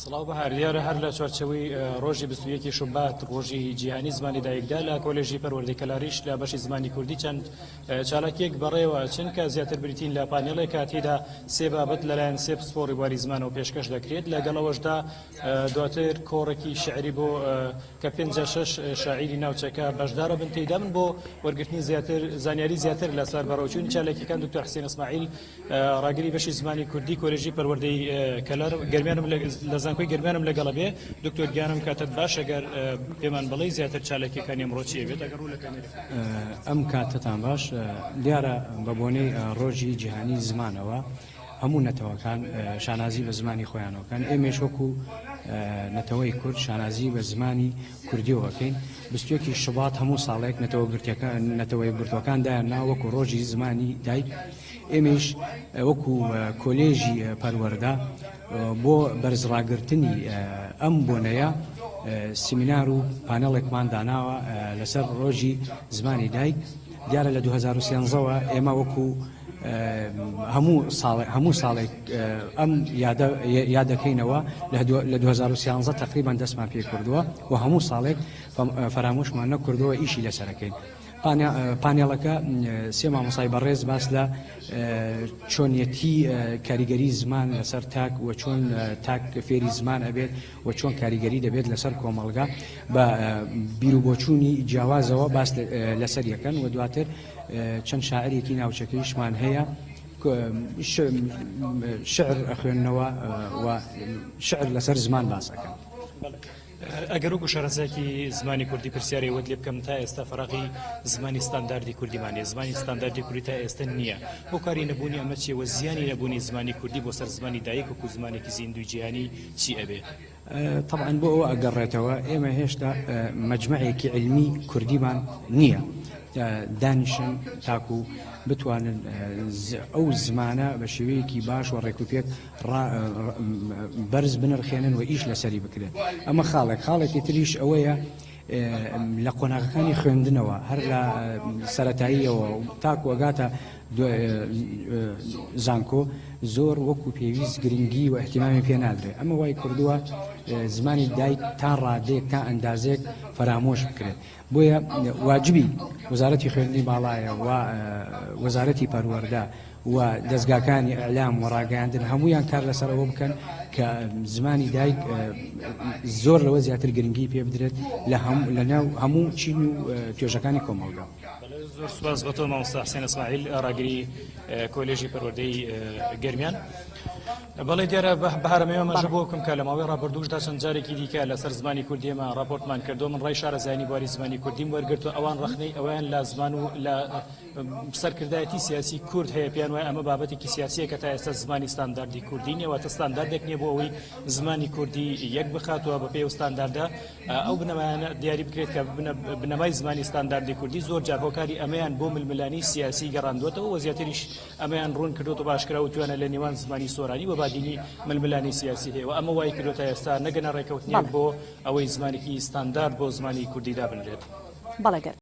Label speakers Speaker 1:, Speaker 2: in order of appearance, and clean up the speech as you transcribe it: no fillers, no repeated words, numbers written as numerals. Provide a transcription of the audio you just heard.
Speaker 1: سڵاو بەهار، دیارە هەر لە چوارچێوەی ڕۆژی 21 شوبات ڕۆژی جیهانی زمانی دایکدا لە کۆلێژی پەروەردەی کەلاریش لە بەشی زمانی کوردی چەند چالاکیەک بەڕێوە چن کە زیاتر بریتین لە پانێڵێک کە تێیدا سێ بابەت لەلایەن سێ پسپۆڕی بواری زمانەوە پێشکەش دەکرێت لەگەڵ ئەوەشدا دواتر کۆڕێکی شعری بۆ کە 56 شاعیری ناوچەکە بەشدارە بن تێیدا من بۆ وەرگرتنی زیاتر زانیاری زیاتر لەسەر بەڕێوەچوونی چالاکیەکان دکتۆر حسێن ئیسماعیل ڕاگری بەشی زمانی کوردی کۆلێژی پەروەردەی کەلار گەرمیانم لە زانکۆی گەرمیانم لەگەڵە بێ دکتۆر گیانم کاتت باش ئەگەر پێمان بڵێ زیاتر چالاکیەکانی ئەمڕۆ چیە بێت ئەگەر ڕوو لە کامێرە
Speaker 2: ئەم کاتتان باش دیارە بە بۆنەی ڕۆژی جیهانی زمانەوە هەموو نەتەوەکان شانازی بە زمانی خۆیانەوەکەن ئێمەش وەکو نەتەوەی کورد شانازی بە زمانی کوردیەوە ئەکەین بیستویەکی شوبات هەموو ساڵێک نەتەوە نەتەوە یەکگرتووەکان دایان نا وەکو ڕۆژی زمانی دایک ئێمەیش وەکو کۆلێژی پەروەردە بۆ بەرزڕاگرتنی ئەم بۆنەیە سیمینار و پانێڵێکمان داناوە لەسەر ڕۆژی زمانی دایک دیارە لە 2013ەوە ئێمە وەکو هەموو ساڵێک هەموو ساڵێک ئەم یادە یادەکەینەوە لە 2013 تقریبان دەستمان پێ کردووە و هەموو ساڵێک فەرامۆشمان نەکردەوە ئیشی لەسەرەکەین. پانێڵەکە سێ مامۆسای بەڕێز باس لە چۆنیەتی کاریگەری زمان لەسەر تاک و چۆن تاک فێری زمان ئەبێت و چۆن کاریگەری دەبێت لەسەر کۆمەڵگا بە بیروبۆچوونی جیاوازەوە باس لەسەر یەکەن و دواتر چەند شاعرێکی ناوچەکەیشمان هەیە شعر ئەخوێننەوە و شعر لەسەر زمان باس ئەکەن.
Speaker 1: ئەگەر وەکو شارەزایەکی زمانی کوردی پرسیاری ئەوەت لێ بکەم تا ئێستا فەراغی زمانی ستانداردی کوردیمان نیە زمانی ستانداردی کوردی تا ئێستا نییە هۆکاری نەبوونی ئەمە چیە وە زیانی نەبوونی زمانی کوردی بۆ سەر زمانی دایک وەکو زمانێکی زیندووی جیهانی چی ئەبێ؟
Speaker 2: تەبعەن بۆ ئەوە ئەگەڕێتەوە ئێمە هێشتا مەجمەعێکی عیلمی کوردیمان نییە دانیشن تاکو بتوانن ئەو زمانە بە شێوەیەکی باش و ڕێکوپێک بەرز بنرخێنن و ئیش لەسەری بکرێت ئەمە خاڵێک خاڵێکی تریش ئەوەیە لە قۆناغەکانی خوێندنەوە هەر لە سەتاییەوە تاکو ئەگاتە زانکۆ زۆر وەکو پێویست گرنگی و احتیمامی پێ نادرێت ئەمە وای کردووە زمانی دایک تا ڕادێک تا ئەندازێک فەرامۆش بکرێت بۆیە واجبی وەزارەتی خوێندنی باڵایە و وەزارەتی پەروەردە و دەزگاکانی ئیعلام و ڕاگەیاندن هەموویان کار لەسەر ئەوە بکەن کە زمانی دایک زۆر لەوە زیاتر گرنگی پێ بدرێت لە هەم لە ناو هەموو چین و توێژەکانی کۆمەڵگا.
Speaker 1: زۆر سوپاس بە تۆ مامۆستا حسێن ئیسماعیل ڕاگری کۆلێژی پەروەردەی گەرمیان. بەڵێ دیارە بەهارە مێوە مەژە بۆ بکەم کە لە ماوەی ڕابردووشدا چەند جارێکی دیکە لەسەر زمانی کوردی ئێمە ڕاپۆرتمان کردو من ڕای شارەزایانی بواری زمانی کوردیم وەرگرتو ئەوان ڕەخنەی ئەویان لە زمان و لە سەرکردایەتی سیاسی کورد هەیە پێیان وایە ئەمە بابەتێکی سیاسیە کە تا ئێستا زمانی ستانداردی کوردی نییە واتە ستانداردێک نییە بۆ ئەوەی زمانی کوردی یەک بخاتەوە بە پێی ئەو ستانداردە ئەو بنەمایانە دیاری بکرێت کە بنەمای زمانی ستانداردی کوردی زۆر جار هۆکاری ئەمەیان بۆ ململانی سیاسی گەڕاندووەتەوە و زیاتریش ئەمەیان ڕوون کردووەتەوە بە ئاشکرا وتویانە لە نێوان زمانی سۆرانی و بادینی ململانی سیاسی هەیە و ئەمە وای کردووە تا ئێستا نەگەنە ڕێکەوتنێک بۆ ئەوەی زمانێکی ستاندارد بۆ زمانی کوردی دابنرێت.
Speaker 3: بەڵێ گەر.